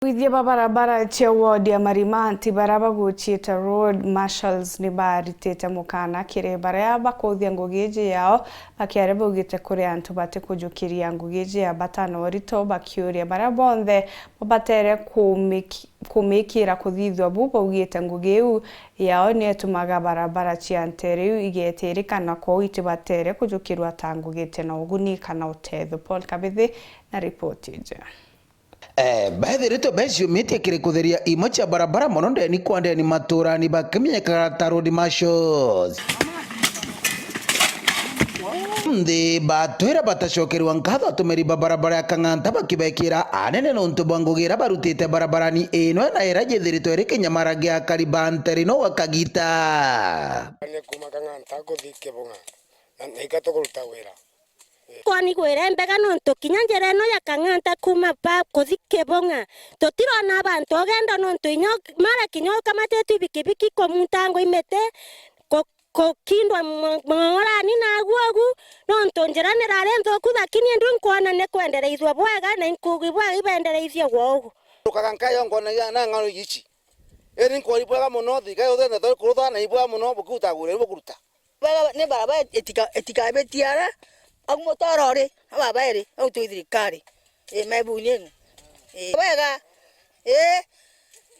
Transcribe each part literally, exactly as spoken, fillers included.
Ithia ba barabara cia ward ya Marimanti baria baguciite road marshals ni baritite mukana kiri baria bakuthia ngugi iji yao, bakiaria baugite kuri antu batikujukiria ngugi iji ya bata na urito, bakiuria baria bonthe babatere kumiki-, kumikira kuthithua bu, baugite ngugi iu yao ni itumaga barabara cia nteere iu igetirikana, kwou itibatere kujukirwa ta ngugi iti na uguni kana utetho. Paul Kabithi na ripoti iji. Eh, bethiritwe beciumitie kiri kutheria imwe cia barabara mono ndeni kwa ndeni maturani bakimenyekaga ta road marshals. Nthi batwira batacokerwa nkatho atumiri ba barabara ya Kang'anta bakibekira anene nontu bwa ngugi iria barutite barabarani ino na iria yithiritwe iri kinyamara gia akari ba nteere ino gwa kagita. Ni kuma Kang'anta kuthi Kibung'a, na, na ika tukuruta wira. Kwani gwire mbega nontu kinya njira ino ya Kang'anta kuma pa kuthi Kibong'a, tutirona abantu ogenda nontu inya mara kinya ukamatitue ibikibiki kumutangwa imiti, ku-, kukindwa mo-, mong'orani nagu ugu, nontu njira nirari nthuku, lakini indi inkwona ni kwendereithua bwega na inkuugi bwega ibendereithie gwa ugu. Ndukaga nkayo nkonagia na ng'ano ici. Iri nkwori bwega mono, thirikari uthenda turi kurutha na ibwega mono bukiruta wira uria bukuruta. Bwega ni barabara itika-, itikabitie ara, au mutoro uri, na baba iri, au twi thirikari. Ii, mebuni ino. Ii, bwega. Ii.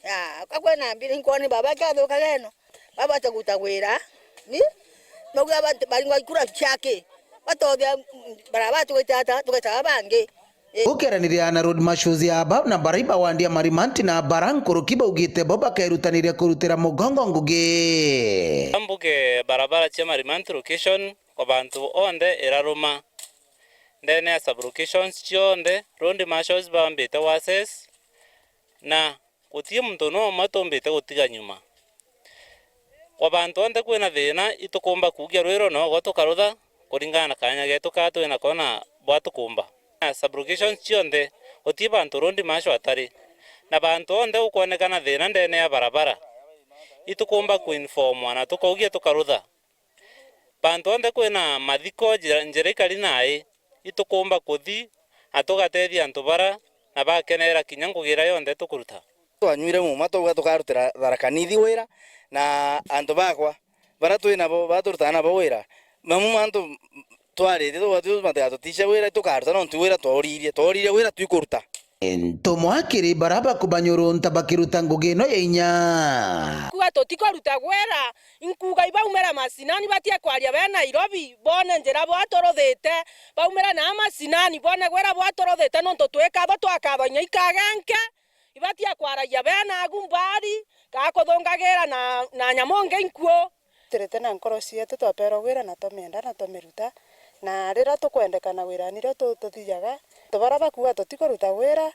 Ya, ka kwina mbira inkwoni baba kiathukaga ino. Baba tukuruta wira. Ni? Nogia bantu baringwa ikura ciaki. Batothia, mm, barabara tugwite ata, tugwitaga bangi. Gukiaraniria na road marshals ya aba na barai ba wandi ya Marimanti na bara nkuruki baugite bo bakerutaniria kurutira mugongo ngugi. Mbuge barabara cia Marimanti location kwa bantu onthe iraruma. Ndene ya sub locations cionthe, road marshals bambite wa assess na guti muntu no umwe tumbite gutiga nyuma. Kwa bantu onthe kwina thina, itukumba kugia rwiro nogo tukarutha kuringana na kanya getu kaa twinako na bwa tukumba. Na sub locations cionthe, guti bantu road marshal atari. Na bantu onthe gukwonekana thina ndene ya barabara, itukumba kuinformwa na tukaugia tukarutha. Bantu onthe kwina mathiko, njira, njira ikari nai, itukumba kuthi, na tugatethia antu bara, na bakenera kinya ngugi iria yonthe tukuruta. Twanyuire muma, twauga tukarutira Tharaka Nithi wira, na antu bakwa, bara twi nabo, bara turutaga nabo wira, mamu mantu twarite, twauga tu matigatutishe wira, tukaruta, nontu wira twauririe, twauririe wira twikuruta. Ntumwa kiri bara bakubanyurunta bakiruta ngugi ino ya inya. Kuga tutikuruta gwira, inkuga ibaumire macinani batie kwaria be Nairobi, bone njira bwaturuthite, baumire na macinani, bone gwira bwaturuthite, nontu twikatho twakatho inya ikagenke, ibatie kwaragia be nagu mbari, kaa kuthungagira na, na nyamu ngi nkuo. Twirite na nkoro cietu, twaperwa gwira na twamienda na twamiruta, na riria tukwendekana wirani rio tu-, tuthijaga. Antu bara bakuga tutikuruta gwira,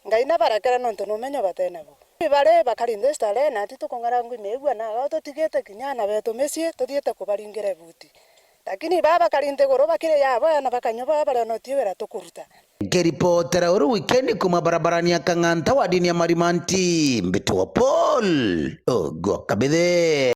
Ngai nabarekere nontu ni umenyo batena bo. Bari bakari nthi starehe, nati tukung'ara ngui miigua na agao tutigite kinya ana betu micii, tuthiite kubaringira ibuti. Lakini baa bakari nthiguru bakiri yabo, na bakanyua baa barionotie wira tukuruta. Nkiripotera uru wikendi kuma barabarani ya Kang'anta wadini ya Marimanti, mbitwa Paul Ogwa Kabithe.